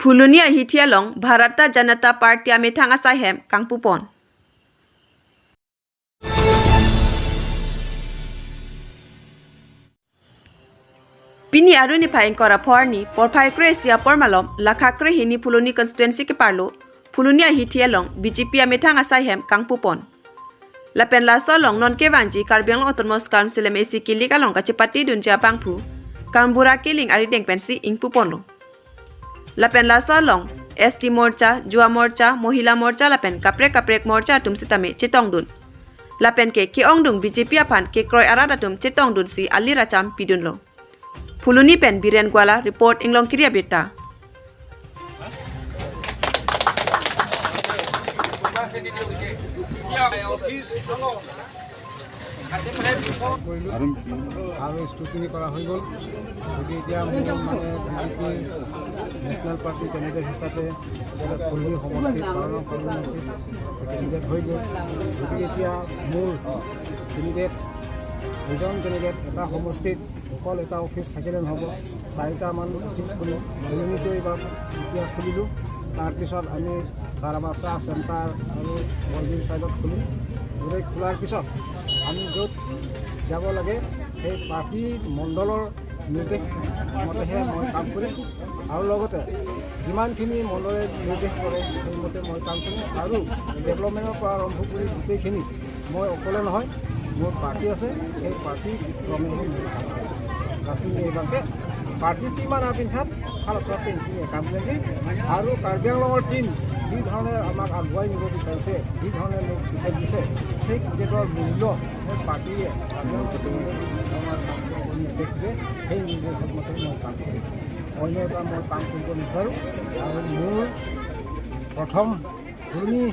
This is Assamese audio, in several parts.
Phuloni a hi thialong Bharata Janata Party ame thang asai hem kangpupon. Pini aruni phaing kora phorni porphai kresia pormalom lakhakre hini Phuloni constituency ke parlo Phuloni a hi thialong BJP ame thang asai hem kangpupon. Lapen la solong non kevanji Karbi Anglong Autonomous Council MAC kili kalong kachipati dunja bangphu Kambura kiling ari dengpensi ingpupon lo. Lapen la solong ST Morcha, Jua Morcha, Mohila Morcha lapen kaprek kaprek Morcha tum sitame chitong dun. Lapen ke ki ong dung BJP apan ke kroi arada tum chitong dun si ali racham pidun lo. Phuloni pen Biren Gwala report inglong kiria birta. আৰু স্ক্ৰুটিনি কৰা হৈ গ'ল। গতিকে এতিয়া মোৰ মানে বিজেপি নেশ্যনেল পাৰ্টি কেণ্ডিডেট হিচাপে ফুলনি সমষ্টিত, 12 নং ফুলনি সমষ্টিত কেণ্ডিডেট হৈ গ'ল। গতিকে এতিয়া মোৰ কেণ্ডিডেট, এজন কেণ্ডিডেট এটা সমষ্টিত অকল এটা অফিচ থাকিলে নহ'ব, চাৰিটামান অফিচ খুলিম। ফুলনিটো এইবাৰ এতিয়া খুলিলোঁ, তাৰপিছত আমি তাৰাবাচা চেণ্টাৰ আৰু বলবিল ছাইডত খুলিম। গতিকে খোলাৰ পিছত আমি য'ত যাব লাগে সেই পাৰ্টি মণ্ডলৰ নিৰ্দেশ মতেহে মই কাম কৰিম আৰু লগতে যিমানখিনি মণ্ডলে নিৰ্দেশ কৰে সেইমতে মই কাম কৰিম। আৰু ডেভেলপমেণ্টৰ পৰা আৰম্ভ কৰি গোটেইখিনি মই অকলে নহয়, মোৰ পাৰ্টি আছে, সেই পাৰ্টি ক্ৰমেহে মই কাম কৰিম। এইবাৰকে পাৰ্টি টিম পিন্ধাত কাম কৰিম। আৰু কাৰ্বি আংলঙৰ টীম যি ধৰণে আমাক আগুৱাই নিব বিচাৰিছে, যি ধৰণে মোক টিকেট দিছে, সেই টিকেটৰ মূল্য মোৰ পাৰ্টীয়ে কাৰ্বি আংলং ধৰণৰ কাম কৰিব নিৰ্দেশ দিয়ে, সেই নিৰ্দেশৰ মতে মই কাম কৰিম। অন্য এটা মই কাম কৰিব বিচাৰোঁ। আৰু মোৰ প্ৰথম ফুলনি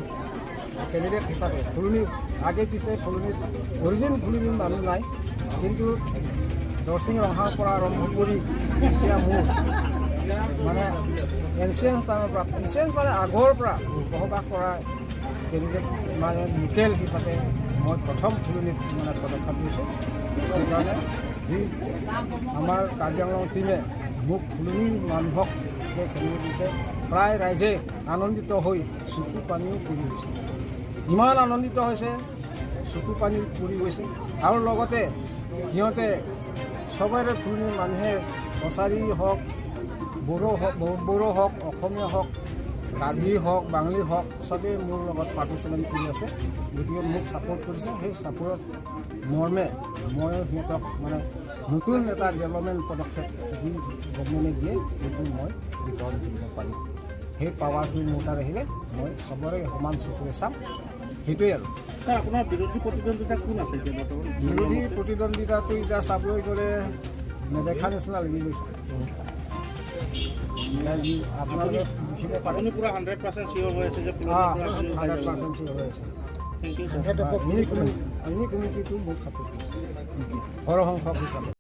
কেণ্ডিডেট হিচাপে ফুলনি আগে পিছে ফুলনিত অৰিজিন ফুলনি মানুহ নাই, কিন্তু দৰচিং ৰহাৰ পৰা আৰম্ভ কৰি এতিয়া মোৰ মানে এনচিয়েণ্ট টাইমৰ পৰা, এনচিয়েণ্ট মানে আগৰ পৰা বসবাস কৰা কেণ্ডিডেট মানে লোকেল হিচাপে মই প্ৰথম ফুলনিত মানে পদক্ষেপ লৈছোঁ। সেইকাৰণে যি আমাৰ কাৰ্বি আংলং টীমে মোক ফুলনিৰ মানুহক যে কেণ্ডিডেট দিছে, প্ৰায় ৰাইজে আনন্দিত হৈ চকু পানীও পৰি গৈছে। ইমান আনন্দিত হৈছে, চকু পানী পৰি গৈছে। আৰু লগতে সিহঁতে চবৰে ফুলনিৰ মানুহে কছাৰী হওক, বড়ো হওক, অসমীয়া হওক, কাৰ্বি হওক, বাঙালী হওক, চবেই মোৰ লগত পাৰ্টিচিপেট কৰি আছে। গতিকে মোক ছাপোৰ্ট কৰিছে। সেই ছাপোৰ্টত মৰ্মে মই সিহঁতক মানে নতুন এটা ডেভেলপমেণ্ট পদক্ষেপ যি গভমেণ্টে দিয়ে সেইটো মই বিতৰণ কৰিব পাৰিম। সেই পাৱাৰটো মোৰ তাত আহিলে মই চবৰে সমান চকুৰে চাম, সেইটোৱেই। আৰু ছাৰ, আপোনাৰ বিৰোধী প্ৰতিদ্বন্দ্বিতা কোন আছে এতিয়া বৰ্তমান? বিৰোধী প্ৰতিদ্বন্দ্বিতাটো এতিয়া চাবলৈ গ'লে নেদেখা নিচিনা লাগি গৈছে। আপোনালোকে দেখিব পাৰে। আপুনি পূৰা 100% চিয়'ৰ হৈ আছে যে 100% চিয়'ৰ হৈ আছে। Thank you sir. Any কমিটিটো মোক ছাপোৰ্ট কৰিছে সৰহসংখ্যক হিচাপে।